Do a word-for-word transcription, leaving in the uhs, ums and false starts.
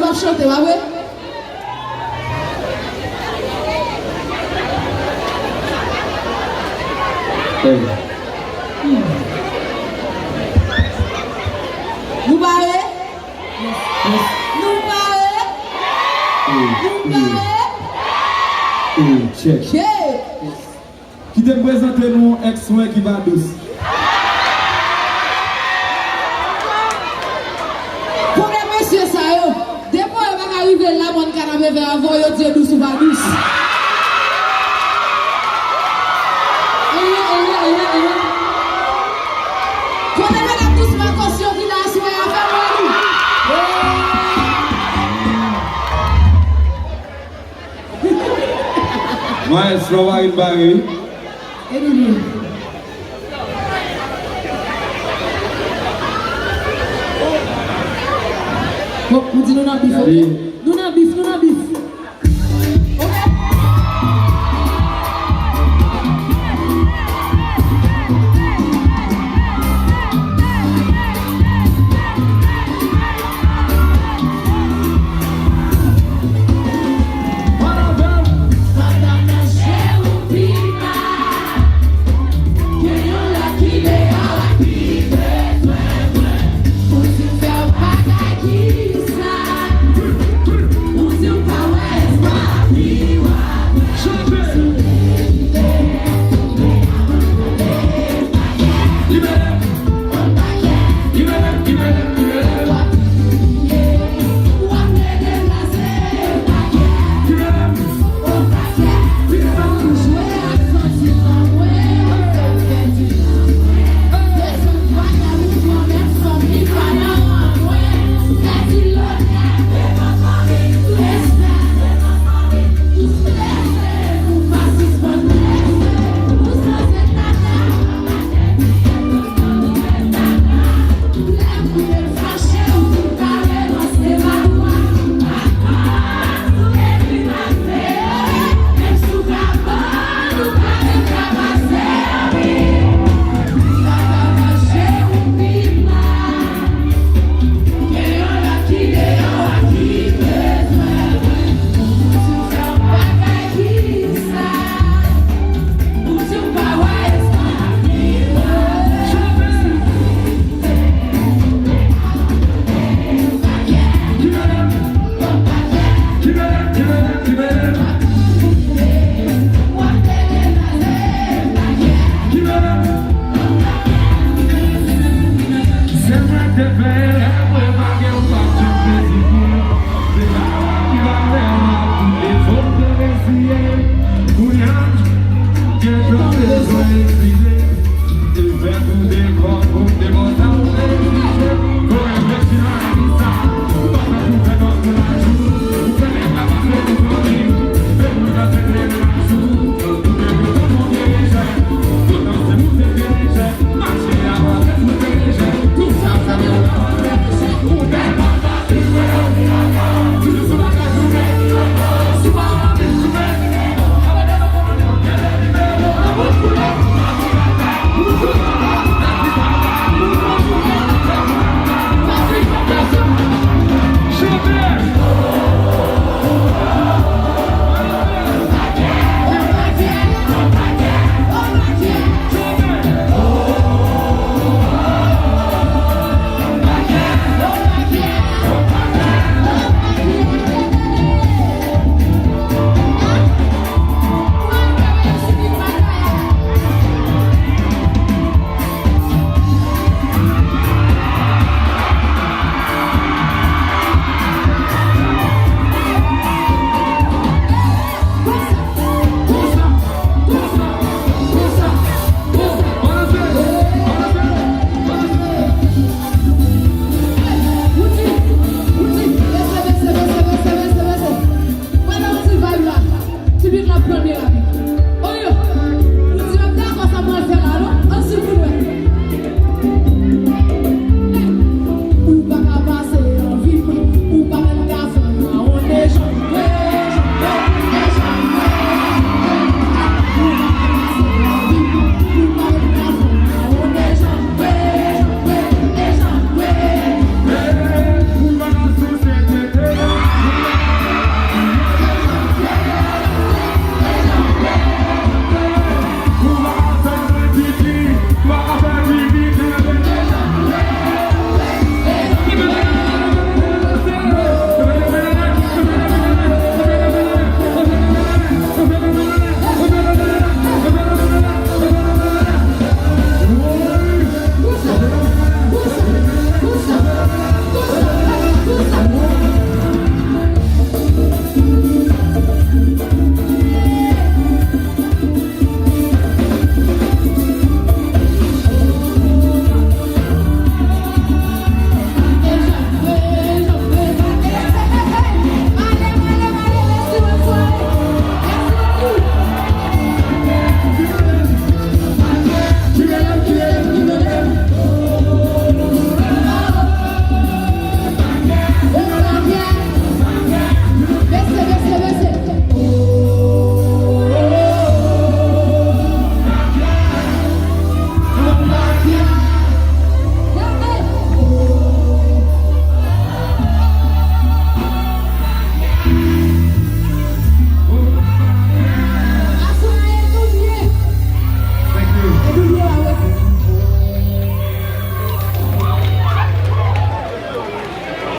W ap chante, pa vre? Nou pare? Nou pare? Nou pare? Kite m prezante nou yon èks mwen ki pa dous. Konnen mesye sa yo, depi yo pa ka rive la, mòn kanapevè avè w, yo di yo dous ou pa dous. Ehe, ehe, ehe, ehe. Kote medam dous makos yo ki la aswè a, fè m wè nou. Maestro Marine Barry. E nou nou. Bon, ou di nou nan bif, ok? Nou nan bif, nou nan bif.